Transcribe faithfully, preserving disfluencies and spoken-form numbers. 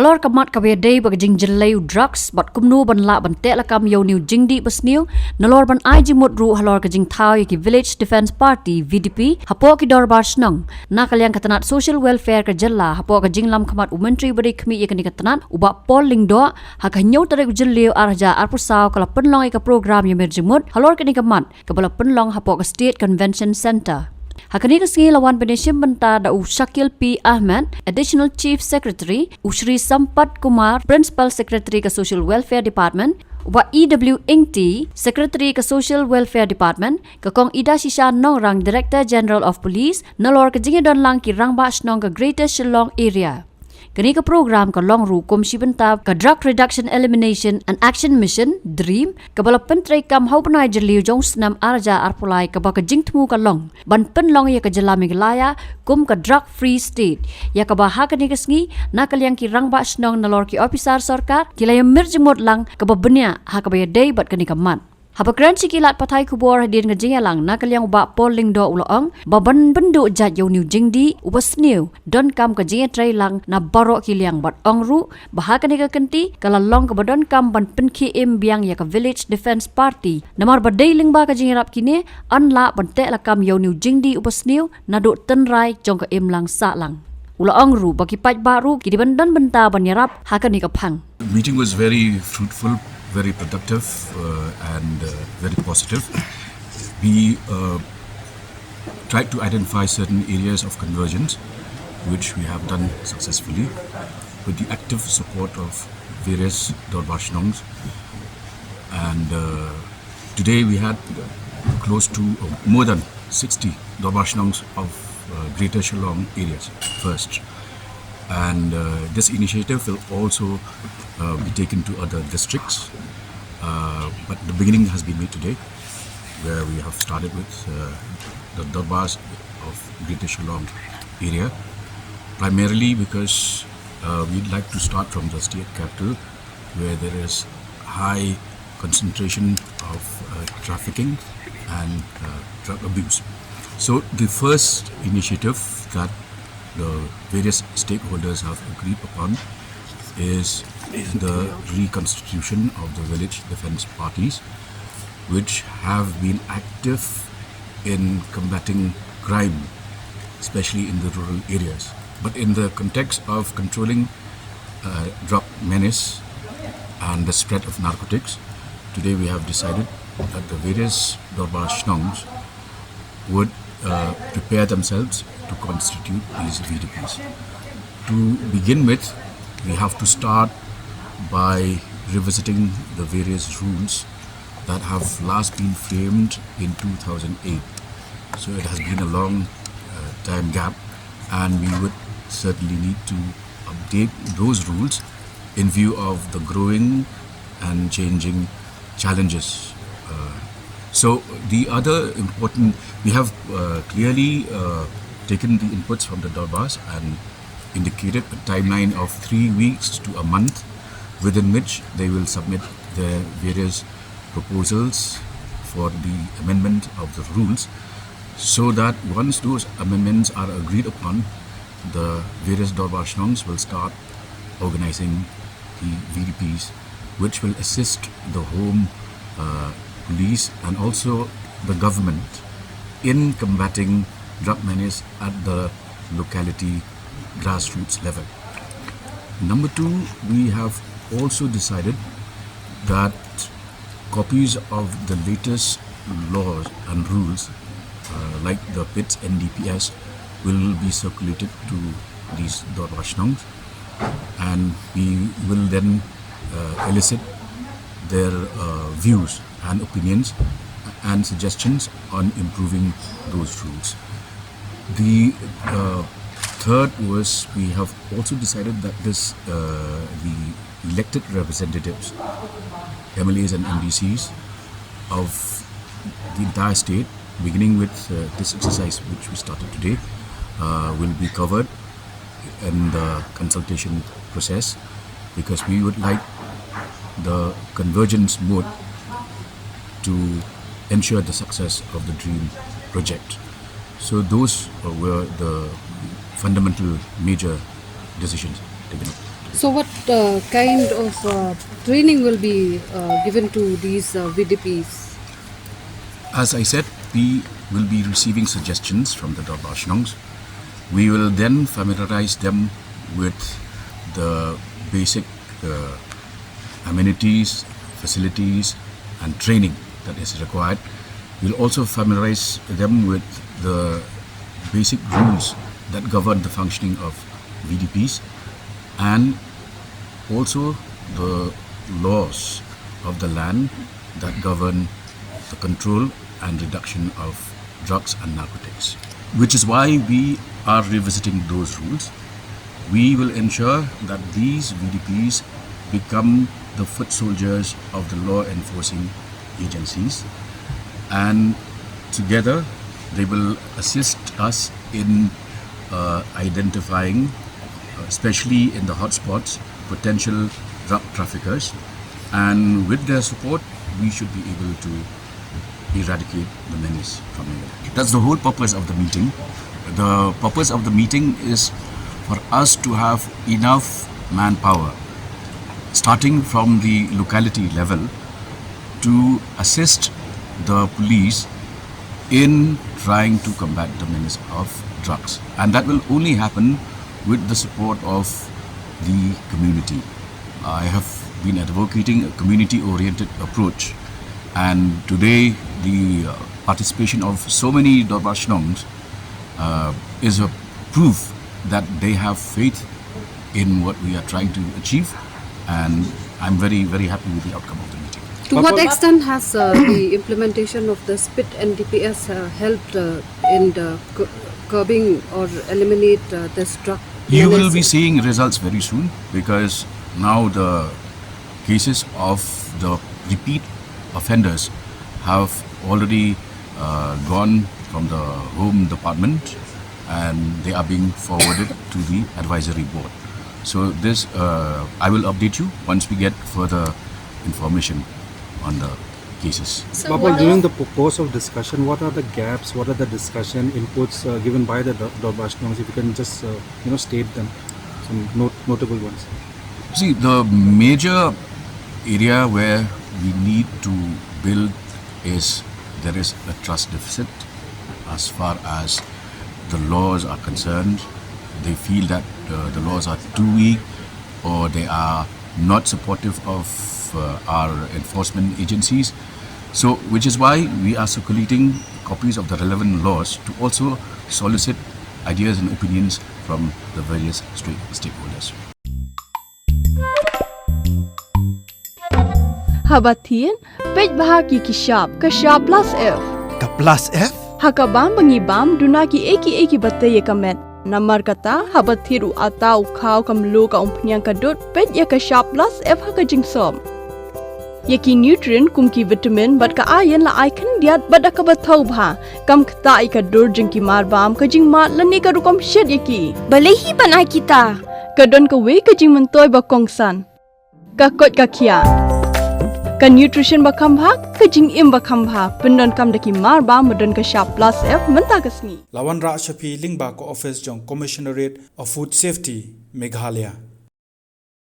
Halor ka mat kaba ïadei bad ka jingjyllei u drugs bad kumno ban lah ban teh lakam ïa une u jingdih basniew, nalor ban ai jingmut ruh halor ka jingthaw ïa ki Village Defence Party, V D P, hapoh ki dorbar shnong. Na ka liang ka tnat Social Welfare ka jylla, hapoh ka jinglam khmat u Myntri ba dei khmih ïa kane ka tnat, u Bah Paul Lyngdoh, ha ka hynñiew tarik u Jylliew ar hajar arphew saw ka la pynlong ïa ka program ïamir jingmut halor kane ka mat, kaba la pynlong hapoh ka State Convention Centre. Ha kane ka sngi la wan ban ïashim bynta da u Shakil P Ahmed, Additional Chief Secretary, u Shri Sampat Kumar, Principal Secretary ka Social Welfare Department, u Bah E W Ingti, Secretary ka Social Welfare Department, ka Kong Idashisha Nongrang, Director General of Police, nalor ka jingïadonlang ki rangbah shnong ka Greater Shillong Area. Kane ka program ka long ruh kum shi bynta ka Drug Reduction, Elimination and Action Mission, DREAM, kaba la pyntreikam ha u bnai Jylliew jong u snem ar hajar arphew lai, kaba ka jingthmu ka long ban pynlong ïa ka jylla Meghalaya kum ka drug free state, ïa kaba ha kane ka sngi na ka liang ki rangbah shnong nalor ki ophisar sorkar ki la ïamir jingmut lang kaba bniah ha kaba ïadei bad kane ka mat. Haba kren sha ki lad pathai khubor hadien ka jingïalang, na ka liang u Bah Paul Lyngdoh u la ong ba ban pynduh jait ïa une u jingdih uba sniew, donkam ka jingïatreilang na baroh ki liang, bad ong ruh ba ha kane ka kynti ka la long kaba donkam ban pynkhie im biang ïa ka Village Defence Party, namar ba dei lyngba ka jingïarap kine yn lah ban teh lakam ïa une u jingdih uba sniew naduh tynrai jong ka imlang sahlang. U la ong ruh ba ki paidbah ruh ki dei ban don bynta ban ïarap ha kane ka phang. Meeting was very fruitful, very productive, uh, and uh, very positive. We uh, tried to identify certain areas of convergence, which we have done successfully with the active support of various Dorbar Shnongs. And uh, today we had close to uh, more than sixty Dorbar Shnongs of uh, Greater Shillong areas first. And uh, this initiative will also uh, be taken to other districts. Uh, but the beginning has been made today, where we have started with uh, the Dorbars of Greater Shillong area, primarily because uh, we'd like to start from the state capital, where there is high concentration of uh, trafficking and uh, drug abuse. So the first initiative that the various stakeholders have agreed upon is the reconstitution of the village defense parties, which have been active in combating crime, especially in the rural areas. But in the context of controlling uh, drug menace and the spread of narcotics, today we have decided that the various Dorbar Shnongs would uh, prepare themselves to constitute these V D Ps. To begin with, we have to start by revisiting the various rules that have last been framed in two thousand eight. So it has been a long uh, time gap, and we would certainly need to update those rules in view of the growing and changing challenges. Uh, so the other important, we have uh, clearly uh, taken the inputs from the Dorbars and indicated a timeline of three weeks to a month within which they will submit their various proposals for the amendment of the rules, so that once those amendments are agreed upon, the various Dorbar Shnongs will start organizing the V D Ps, which will assist the home uh, police and also the government in combating drug menace at the locality grassroots level. Number two, we have also decided that copies of the latest laws and rules, uh, like the PITS N D P S, will be circulated to these Dorbar Shnongs, and we will then uh, elicit their uh, views and opinions and suggestions on improving those rules. The uh, third was we have also decided that this uh, the elected representatives, M L As and M D Cs of the entire state, beginning with uh, this exercise which we started today, uh, will be covered in the consultation process, because we would like the convergence mode to ensure the success of the DREAM project. So those uh, were the fundamental major decisions taken up. So, what uh, kind of uh, training will be uh, given to these uh, V D Ps? As I said, we will be receiving suggestions from the Dorbar Shnongs. We will then familiarize them with the basic uh, amenities, facilities, and training that is required. We'll also familiarize them with the basic rules that govern the functioning of V D Ps and also the laws of the land that govern the control and reduction of drugs and narcotics, which is why we are revisiting those rules. We will ensure that these V D Ps become the foot soldiers of the law enforcing agencies, and together they will assist us in uh, identifying, uh, especially in the hotspots, potential drug traffickers. And with their support, we should be able to eradicate the menace from here. That's the whole purpose of the meeting. The purpose of the meeting is for us to have enough manpower, starting from the locality level, to assist the police in trying to combat the menace of drugs. And that will only happen with the support of the community. I have been advocating a community oriented approach, and today the uh, participation of so many Dorbar Shnongs uh, is a proof that they have faith in what we are trying to achieve, and I'm very, very happy with the outcome of the meeting. To what extent has uh, the implementation of the SPIT and D P S uh, helped uh, in the cu- curbing or eliminate uh, this drug? You will be seeing results very soon, because now the cases of the repeat offenders have already uh, gone from the home department and they are being forwarded to the advisory board. So this, uh, I will update you once we get further information on the cases. Bapal, during the course of discussion, what are the gaps? What are the discussion inputs uh, given by the Dorbar Shnongs? If you can just uh, you know state them, some not- notable ones. See, the major area where we need to build is there is a trust deficit as far as the laws are concerned. They feel that uh, the laws are too weak or they are not supportive of uh, our enforcement agencies. So, which is why we are circulating copies of the relevant laws to also solicit ideas and opinions from the various state- stakeholders. Haba thied, peit bha ki ki shap, ka shap plus F. Ka plus F? Ha ka bam ba ngi bam, duna ki ei ki ei ki ba tei ïa ka met. Namar kata, haba thied u ata u khaw ka mluh ka umphniang ka dud, peit ïa ka shap plus F ha ka jingsop. Ïa ki nutrient kum ki vitamin bad ka iron la ai khyndiat bad da kaba thaw bha. Kam ktah ïa ka dur jong ki marbam, ka jingmad lane ka rukom shet ïa ki. Balei hi ban ai kita? Ka don kawei ka jingmyntoi ba kongsan. Ka koit ka khiah. Ka nutrition ba kham bha, ka jingim ba kham bha. Pyndonkam da ki marbam ba don ka shap plus F mynta ka sngi. La wanrah sha phi lyngba ka office jong Commissionerate of Food Safety, Meghalaya.